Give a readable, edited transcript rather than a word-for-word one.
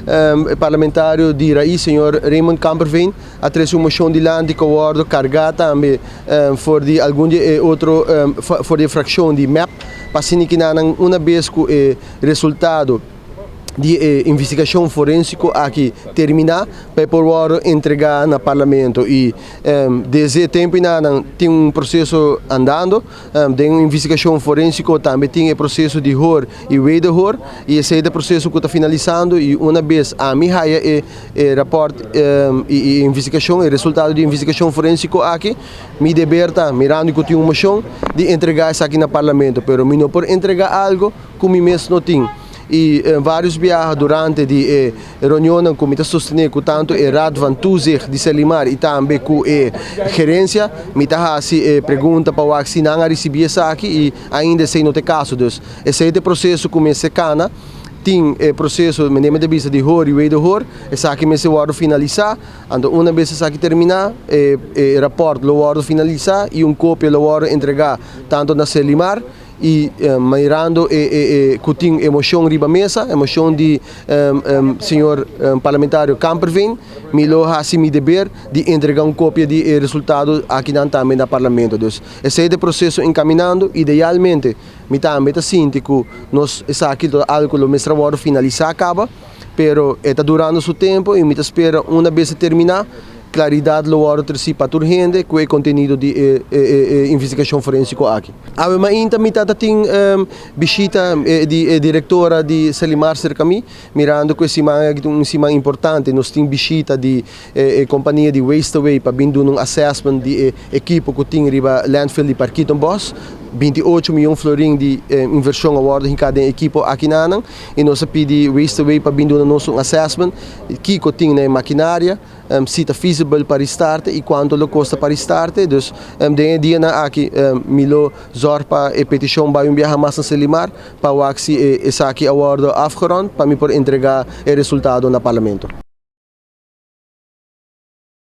Parlamentario di Raiz, señor Raymond Kamperveen, a trese un mocion dilanti cu a wordo carga tambe for di algun di e otro for di e fraccion di MEP, pa asina kinanan una bes cu e resultado di e investigacion forensico aki termina, pa e por wordo entrega na Parlamento. Y desde e tempo nan tin un proceso andando den un investigacion forensico, tambe tin e proceso di hoor y wederhoor, y esey ta e proceso cu ta finalizando. Y una bes ami haya e rapport y investigacion, e resultado di investigacion forensico aki, mi deber ta, mirando cu tin un mocion, di entrega esaki na Parlamento, pero mi no por entrega algo cu mi mes no tin. Y varios biaha durante di e reunion cu mi ta sostene cu tanto e Raad van Toezicht di Serlimar y tambe cu e gerencia, mi ta hasi e pregunta pa wak si nan a ricibi esaki, y ainda esey no ta e caso. Dus esey ta e proceso cu mester cana. Tin e proceso, manera mi bisa, di hoor y wederhoor, esaki mester wordo finalisa. Anto una bes esaki termina, e rapport lo wordo finalisa y un copia lo wordo entrega tanto na Serlimar y mirando e cu tin e mocion riba mesa, e mocion di señor parlamentario Kamperveen, mi lo hasi mi deber di entrega un copia di e resultado aki nan tambe na Parlamento. Dus esey ta e proceso encaminando. Idealmente, mi tambe ta sinti cu nos esaki ta algo lo mester wordo finalisa caba, pero e ta durando su tempo y mi ta spera una bes e termina, claridad lo wordo treci pa tur hende cu e contenido di e investigacion forensico aki. Awe mainta mi tata tin bishita di e directora di Serlimar cerca mi, mirando cu e siman aki un siman importante, nos tin bishita di e compania di Waste Away pa bin duna un assessment di e ekipo cu tin riba landfill di Parkietenbos. 28 miyon florin di inversion a wordo hinca den ekipo aki nanan, y nos a pidi Waste Away pa bin duna nos un assessment kico tin na maquinaria, si ta feasible pa restart y cuanto lo costa pa restart. Dus den e dia nan aki mi lo zorg pa e peticion bay un biaha mas na Serlimar pa wak si esaki a wordo afgerond pa mi por entrega e resultado na Parlamento.